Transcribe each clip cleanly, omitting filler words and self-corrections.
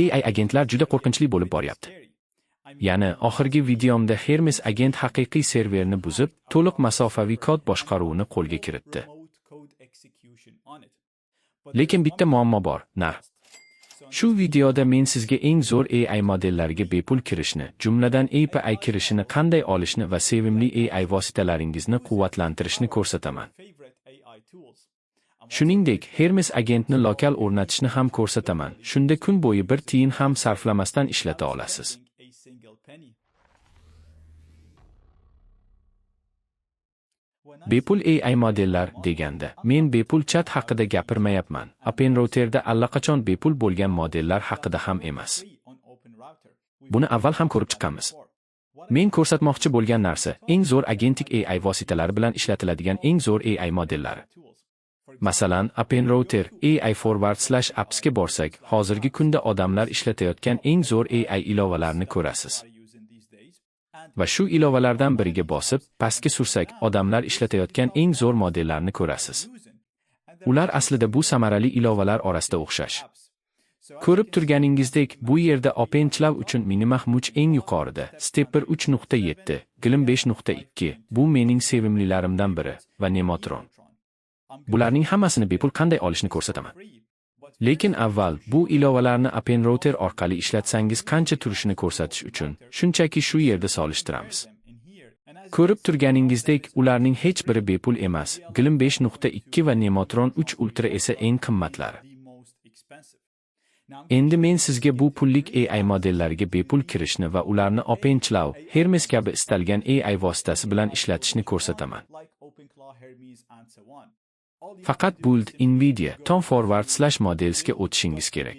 AI agentlar juda qo'rqinchli bo'lib boryapti. Ya'ni oxirgi videomda Hermes agent haqiqiy serverni buzib, to'liq masofaviy kod boshqaruvini qo'lga kiritdi. Lekin bitta muammo bor, narx. Shu videoda men sizga eng zo'r AI modellariga bepul kirishni, jumladan API kirishini qanday olishni va sevimli AI vositalaringizni quvvatlantirishni ko'rsataman. Shuningdek, Hermes agentni lokal o'rnatishni ham ko'rsataman. Shunda kun bo'yi bir tiyin ham sarflamasdan ishlata olasiz. Bepul AI modellar deganda, men bepul chat haqida gapirmayapman. OpenRouterda allaqachon bepul bo'lgan modellar haqida ham emas. Buni avval ham ko'rib chiqqanmiz. Men ko'rsatmoqchi bo'lgan narsa, eng zo'r agentik AI vositalari bilan ishlatiladigan eng zo'r AI modellari. Masalan, OpenRouter AI/appsga borsak, hozirgi kunda odamlar ishlatayotgan eng zo'r AI ilovalarini ko'rasiz. Va shu ilovalardan biriga bosib, pastga sursak, odamlar ishlatayotgan eng zo'r modellarni ko'rasiz. Ular aslida bu samarali ilovalar orasida o'xshash. Ko'rib turganingizdek, bu yerda OpenClaw uchun Minimax Much eng yuqorida, Stepper 3.7, Glim 5.2, bu mening sevimlilarimdan biri va Nemotron. Bularning hammasini bepul qanday olishni ko'rsataman. Lekin avval bu ilovalarni OpenRouter orqali ishlatsangiz qancha turishini ko'rsatish uchun shunchaki shu yerda solishtiramiz. Ko'rib turganingizdek, ularning hech biri bepul emas. Glim 5.2 va Nemotron 3 Ultra esa eng qimmatlari. Endi men sizga bu pullik AI modellariga bepul kirishni va ularni OpenClaw, Hermes kabi istalgan AI vositasi bilan ishlatishni ko'rsataman. Faqat build Nvidia tom/modelsga o'tishingiz kerak.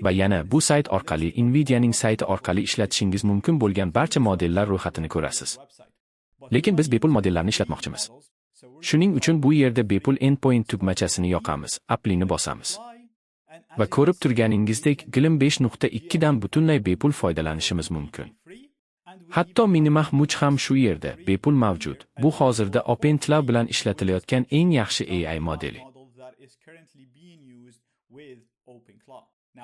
Va yana bu sayt orqali Nvidia'ning sayti orqali ishlatishingiz mumkin bo'lgan barcha modellar ro'yxatini ko'rasiz. Lekin biz bepul modellarni ishlatmoqchimiz. Shuning uchun bu yerda bepul endpoint tugmachasini yoqamiz, Apply'ni bosamiz. Va ko'rib turganingizdek, Glim 5.2 dan butunlay bepul foydalanishimiz mumkin. Hatto Minimax Much ham shu yerda bepul mavjud. Bu hozirda OpenClaw bilan ishlatilayotgan eng yaxshi AI modeli.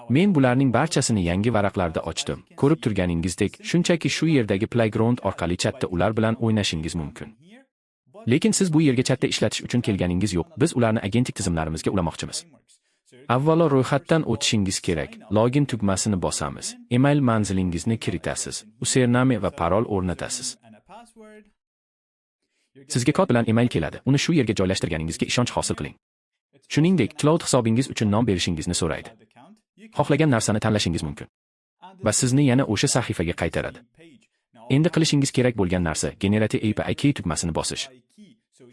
Men bularning barchasini yangi varaqlarda ochdim. Ko'rib turganingizdek, shunchaki shu yerdagi Playground orqali chatda ular bilan o'ynashingiz mumkin. Lekin siz bu yerga chatda ishlatish uchun kelganingiz yo'q. Biz ularni agentik tizimlarimizga ulamoqchimiz. Avvalo ro'yxatdan o'tishingiz kerak. Login tugmasini bosamiz. Email manzilingizni kiritasiz. Username va parol o'rnatasiz. Sizga kod bilan email keladi. Uni shu yerga joylashtirganingizga ishonch hosil qiling. Shuningdek, cloud hisobingiz uchun nom berishingizni so'raydi. Xohlagan narsani tanlashingiz mumkin. Va sizni yana o'sha sahifaga qaytaradi. Endi qilishingiz kerak bo'lgan narsa Generate API Key tugmasini bosish.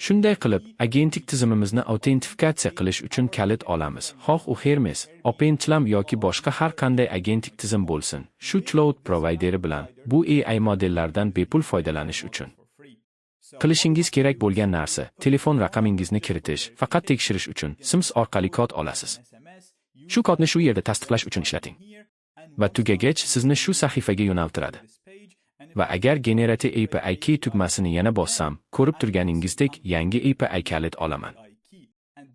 Shunday qilib, agentik tizimimizni autentifikatsiya qilish uchun kalit olamiz. Xoh u Hermes, OpenClaw yoki boshqa har qanday agentik tizim bo'lsin, shu cloud provayderi bilan bu AI modellardan bepul foydalanish uchun. Qilishingiz kerak bo'lgan narsa, telefon raqamingizni kiritish, faqat tekshirish uchun SMS orqali kod olasiz. Shu kodni shu yerda tasdiqlash uchun ishlating. Va tugagach sizni shu sahifaga yo'naltiradi. Va agar Generate API Key tugmasini yana bossam, ko'rib turganingizdek yangi API kalit olaman.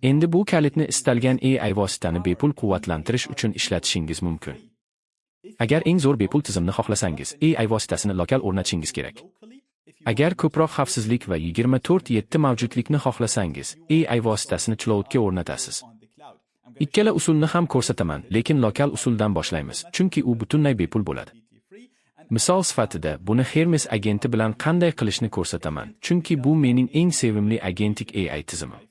Endi bu kalitni istalgan AI vositani bepul quvvatlantirish uchun ishlatishingiz mumkin. Agar eng zo'r bepul tizimni xohlasangiz, AI vositasini lokal o'rnatishingiz kerak. Agar ko'proq xavfsizlik va 24/7 mavjudlikni xohlasangiz, AI vositasini cloudga o'rnatasiz. Ikkala usulni ham ko'rsataman, lekin lokal usuldan boshlaymiz, chunki u butunlay bepul bo'ladi. Misol sifatida buni Hermes agenti bilan qanday qilishni ko'rsataman, chunki bu mening eng sevimli agentik AI tizimim.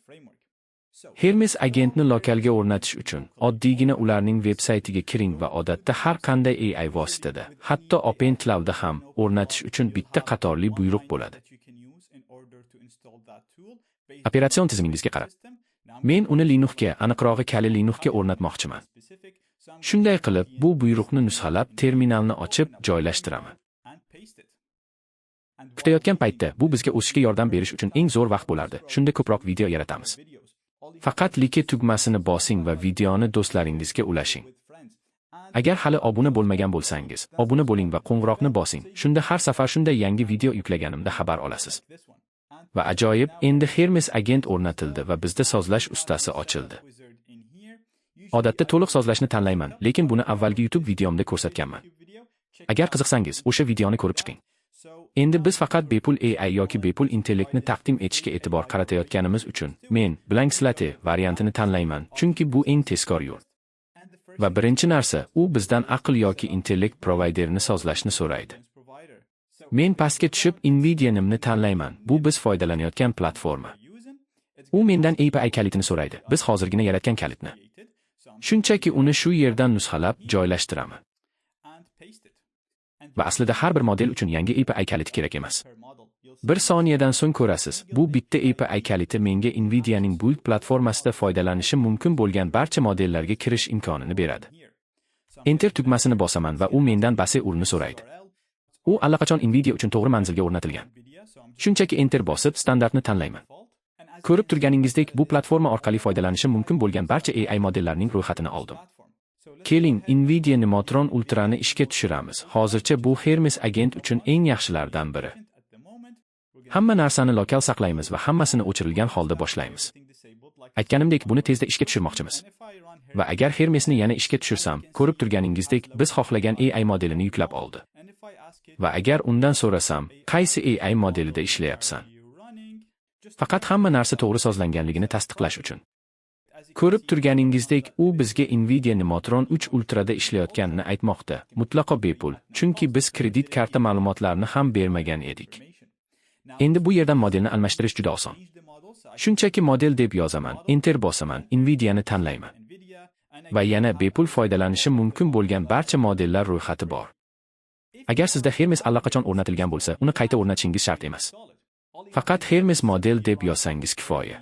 Hermes agentni lokalga o'rnatish uchun oddiygina ularning veb-saytiga kiring va odatda har qanday AI vositada, hatto OpenClawda ham o'rnatish uchun bitta qatorli buyruq bo'ladi. Operatsion tizimingizga qarab. Men uni Linuxga, aniqrog'i Kali Linuxga o'rnatmoqchiman. Shunday qilib, bu buyruqni nusxalab, terminalni ochib, joylashtiraman. Kutayotgan paytda bu bizga o'sishga yordam berish uchun eng zo'r vaqt bo'lardi. Shunda ko'proq video yaratamiz. Faqat like tugmasini bosing va videoni do'stlaringizga ulashing. Agar hali obuna bo'lmagan bo'lsangiz, obuna bo'ling va qo'ng'iroqni bosing. Shunda har safar shunday yangi video yuklaganimda xabar olasiz. Va ajoyib, endi Hermes agent o'rnatildi va bizda sozlash ustasi ochildi. Odatda to'liq sozlashni tanlayman, lekin buni avvalgi YouTube videomda ko'rsatganman. Agar qiziqsangiz, o'sha videoni ko'rib chiqing. Endi biz faqat bepul AI yoki bepul intellektni taqdim etishga e'tibor qaratayotganimiz uchun men Blank Slate variantini tanlayman, chunki bu eng tezkor yo'l. Va birinchi narsa, u bizdan aql yoki intellekt provayderini sozlashni so'raydi. Men pastga tushib Nvidia nimni tanlayman. Bu biz foydalanayotgan platforma. U mendan API kalitini so'raydi. Biz hozirgina yaratgan kalitni. Shunchaki uni shu yerdan nusxalab joylashtiraman. Va aslida har bir model uchun yangi API kaliti kerak emas. Bir soniyadan so'ng ko'rasiz, bu bitta API kaliti menga Nvidia'ning bulut platformasida foydalanishim mumkin bo'lgan barcha modellarga kirish imkonini beradi. Enter tugmasini bosaman va u mendan base URLni so'raydi. U allaqachon Nvidia uchun to'g'ri manzilga o'rnatilgan. Shunchaki Enter bosib, standartni tanlayman. Ko'rib turganingizdek, bu platforma orqali foydalanishim mumkin bo'lgan barcha AI modellarining ro'yxatini oldim. Keling, Nvidia Nemotron Ultra'ni ishga tushiramiz. Hozircha bu Hermes agent uchun eng yaxshilardan biri. Hamma narsani lokal saqlaymiz va hammasini o'chirilgan holda boshlaymiz. Aytganimdek, buni tezda ishga tushirmoqchimiz. Va agar Hermesni yana ishga tushirsam, ko'rib turganingizdek, biz xohlagan AI modelini yuklab oldi. Va agar undan so'rasam, qaysi AI modelida ishlayapsan? Faqat hamma narsa to'g'ri sozlanganligini tasdiqlash uchun. Ko'rib turganingizdek, u bizga Nvidia Nemotron 3 Ultrada ishlayotganini aytmoqda. Mutlaqo bepul, chunki biz kredit karta ma'lumotlarini ham bermagan edik. Endi bu yerdan modelni almashtirish juda oson. Shunchaki model deb yozaman, Enter bosaman, Nvidia'ni tanlayman. Va yana bepul foydalanishim mumkin bo'lgan barcha modellar ro'yxati bor. Agar sizda Hermes allaqachon o'rnatilgan bo'lsa, uni qayta o'rnatishingiz shart emas. Faqat Hermes model deb yozsangiz kifoya.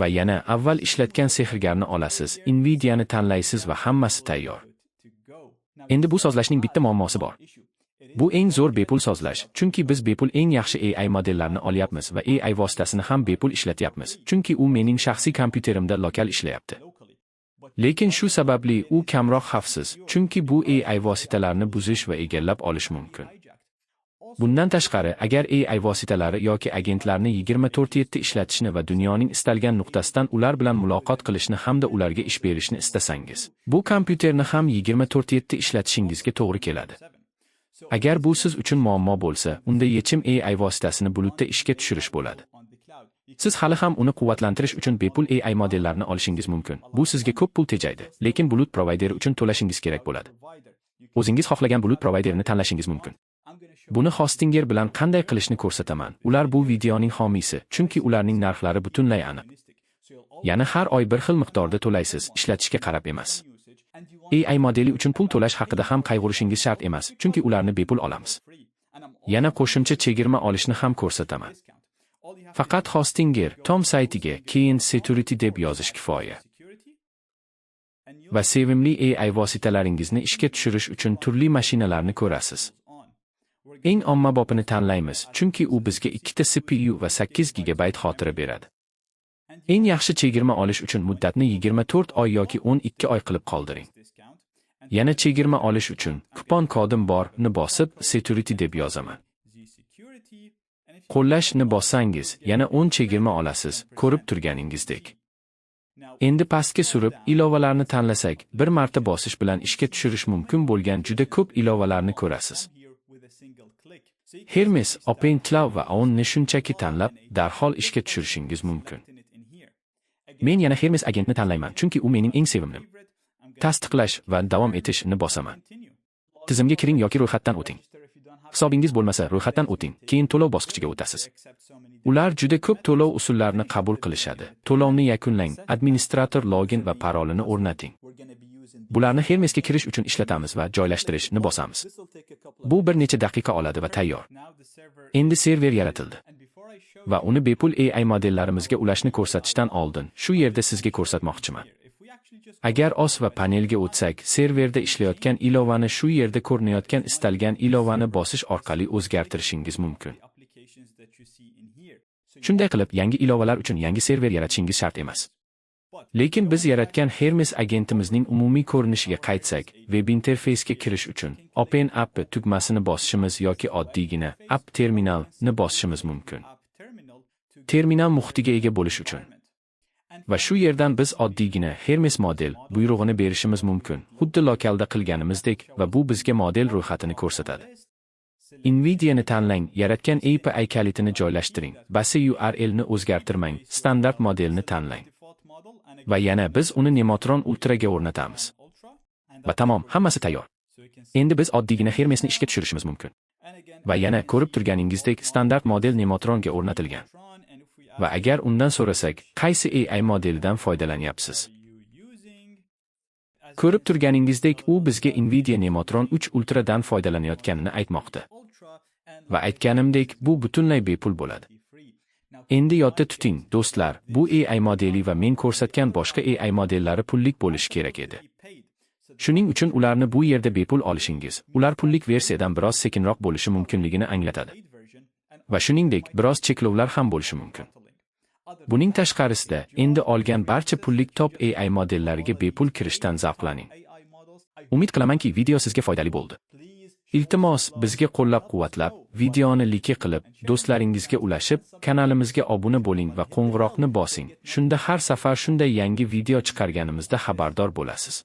Va yana avval ishlatgan sehrgarni olasiz, Nvidia'ni tanlaysiz va hammasi tayyor. Endi bu sozlashning bitta muammosi bor. Bu eng zo'r bepul sozlash, chunki biz bepul eng yaxshi AI modellarini olyapmiz va AI vositasini ham bepul ishlatyapmiz, chunki u mening shaxsiy kompyuterimda lokal ishlayapti. Lekin shu sababli u kamroq xavfsiz, chunki bu AI vositalarini buzish va egallab olish mumkin. Bundan tashqari, agar AI vositalari yoki agentlarni 24/7 ishlatishni va dunyoning istalgan nuqtasidan ular bilan muloqot qilishni hamda ularga ish berishni istasangiz, bu kompyuterni ham 24/7 ishlatishingizga to'g'ri keladi. Agar bu siz uchun muammo bo'lsa, unda yechim AI vositasini bulutda ishga tushirish bo'ladi. Siz hali ham uni quvvatlantirish uchun bepul AI modellarini olishingiz mumkin. Bu sizga ko'p pul tejaydi, lekin bulut provayderi uchun to'lashingiz kerak bo'ladi. O'zingiz xohlagan bulut provayderini tanlashingiz mumkin. Buni Hostinger bilan qanday qilishni ko'rsataman. Ular bu videoning homiysi, chunki ularning narxlari butunlay aniq. Ya'ni har oy bir xil miqdorda to'laysiz, ishlatishga qarab emas. AI modeli uchun pul to'lash haqida ham qayg'urishingiz shart emas, chunki ularni bepul olamiz. Yana qo'shimcha chegirma olishni ham ko'rsataman. Faqat Hostinger tom saytiga keyin security deb yozish kifoya. Va sevimli AI vositalaringizni ishga tushirish uchun turli mashinalarni ko'rasiz. Eng ommabopini tanlaymiz, chunki u bizga ikkita CPU va 8 GB xotira beradi. Eng yaxshi chegirma olish uchun muddatni 24 oy yoki 12 oy qilib qoldiring. Yana chegirma olish uchun kupon kodim bor ni bosib security deb yozaman. Qo'llashni bossangiz, yana 10 chegirma olasiz, ko'rib turganingizdek. Endi pastga surib, ilovalarni tanlasak, bir marta bosish bilan ishga tushirish mumkin bo'lgan juda ko'p ilovalarni ko'rasiz. Hermes, OpenClaw va Aonni shunchaki tanlab, darhol ishga tushirishingiz mumkin. Men yana Hermes agentni tanlayman, chunki u mening eng sevimlim. Tasdiqlash va davom etishni bosaman. Tizimga kiring yoki ro'yxatdan o'ting. Hisobingiz bo'lmasa, ro'yxatdan o'ting, keyin to'lov bosqichiga o'tasiz. Ular juda ko'p to'lov usullarini qabul qilishadi. To'lovni yakunlang, administrator login va parolini o'rnating. Bularni Hermesga kirish uchun ishlatamiz va joylashtirishni bosamiz. Bu bir necha daqiqa oladi va tayyor. Endi server yaratildi. Va uni bepul AI modellarimizga ulashni ko'rsatishdan oldin shu yerda sizga ko'rsatmoqchiman. Agar OS va panelga o'tsak, serverda ishlayotgan ilovani shu yerda ko'rinayotgan istalgan ilovani bosish orqali o'zgartirishingiz mumkin. Shunday qilib, yangi ilovalar uchun yangi server yaratishingiz shart emas. Lekin biz yaratgan Hermes agentimizning umumiy ko'rinishiga qaytsak, web interfeysga kirish uchun Open App tugmasini bosishimiz yoki oddiygina App Terminal ni bosishimiz mumkin. Terminal muhitiga ega bo'lish uchun. Va shu yerdan biz oddiygina "Hermes model" buyrug'ini berishimiz mumkin, xuddi lokalda qilganimizdek, va bu bizga model ro'yxatini ko'rsatadi. Nvidia'ni tanlang, yaratgan API kalitini joylashtiring, base URLni o'zgartirmang, standart modelni tanlang. Va yana biz uni Nemotron Ultraga o'rnatamiz. Va tamom, hammasi tayyor. Endi biz oddiygina Hermesni ishga tushirishimiz mumkin. Va yana ko'rib turganingizdek, standart model Nemotronga o'rnatilgan. Va agar undan so'rasak, qaysi AI modelidan foydalanyapsiz? Ko'rib turganingizdek, u bizga Nvidia Nemotron 3 Ultradan foydalanayotganini aytmoqda. Va aytganimdek, bu butunlay bepul bo'ladi. Endi yodda tuting, do'stlar, bu AI modeli va men ko'rsatgan boshqa AI modellari pullik bo'lishi kerak edi. Shuning uchun ularni bu yerda bepul olishingiz, ular pullik versiyadan biroz sekinroq bo'lishi mumkinligini anglatadi. Va shuningdek, biroz cheklovlar ham bo'lishi mumkin. Buning tashqarisida, endi olgan barcha pullik top AI modellariga bepul kirishdan zavqlaning. Umid qilamanki, video sizga foydali bo'ldi. Iltimos, bizga qo'llab-quvvatlab, videoni like qilib, do'stlaringizga ulashib, kanalimizga obuna bo'ling va qo'ng'iroqni bosing. Shunda har safar shunday yangi video chiqarganimizda xabardor bo'lasiz.